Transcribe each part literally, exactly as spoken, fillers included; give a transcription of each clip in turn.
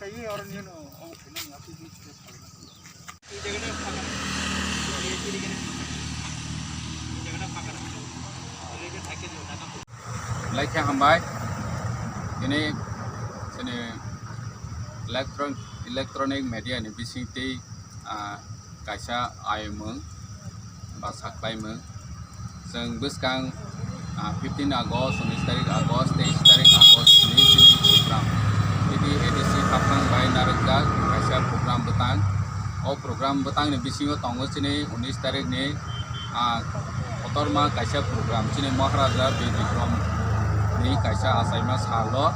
Laikha hambai, ini sini elektron-, electronic media ni bising tei, ah, kaisa ayumung ba saklaimung. Chwng bwskang, ah, fifteen August, unis tarik August, teis tarik August ni chini program. Tini A D C Haflong bai narwkjak kaisa program bwtang. O program bwtang ni bisingo tongo chini unis tarik ni, ah, kotorma kaisa program. Chini Maharaja Bir Bikram ni kaisa achaima salo.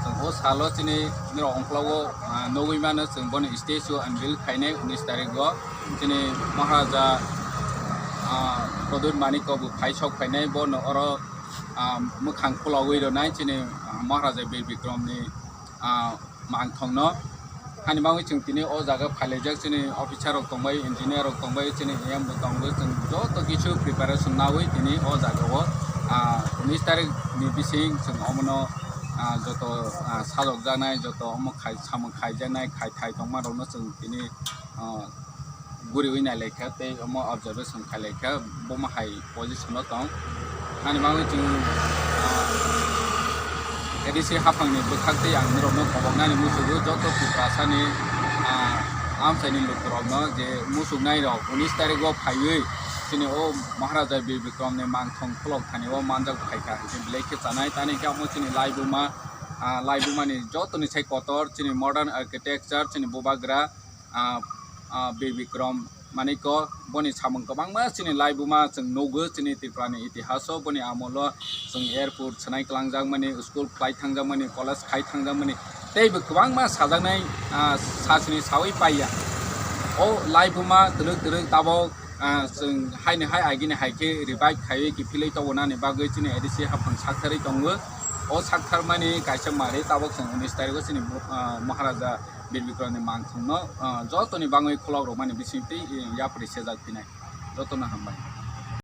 Chwng o salo chini norok ongklogo, ah, nugwi mano chwng boni statue unveil khainai unis tarik o. Chini Maharaja, ah, Pradyut Manikya bo phai sok phainai, bono oro, ah, mwkhang khulogwi rwnai chini, ah, Maharaja Bir Bikram ni, ah, mangthong no. Hani bagwi chwng tini o jaga phailaijak, chini officer rok tongbai, engineer rok tongbai, chini E M bo tongbai, chwng joto kisu preparation nawi tini o jaga o, ah, unis tarik ni bising chwng omono, ah, joto, ah, sajokjaknai, joto omo khai, samung khaijaknai, khai thai tongma rokno chwng tini, ah, guriwi nailaikha tei omo observation khailaikha, bomo hai position o tong. Ani bagwi chwng, ah, A D C Haflong ni bwkhak tei ang norokno koboknani muchugo joto Tiprasa ni, ah, amchaini lukurokno je muchuknai rok unis tarik o phaiwi chini o Maharaja Bir Bikram ni mangthong khulok thani o manjak phaikha hwnkhe belai khe chanai tani khe omo chini laibuma, ah, laibuma ni joto ni sai kotor chini modern architecture chini bubagra, ah, ah, Bir Bikram Manikya, boni samung kwbangma chini laibuma chwng nugo, chini Tripura ni itihaso, boni amolo chwng airport swnai kwlangjakmani, school khlai thangjakmani, college khai thangjakmani, tei bo kwbangma sajaknai, ah, sachini sawi paiya. O laibuma twrwk twrwk tabok, ah, chwng haini hai agini hai khe revive khaiwi kiphilwi tobonani bagwi chini A D C Haflong saktharwi tongo. O saktharmani kaisa mari tabok chwng unis tarikgo chini, ah, Maharaja Bir Bikram ni mangthong no, ah, joto ni bangwi khulok rok mani bising twi, eh, yapri sejak phinai. Joto no hambai.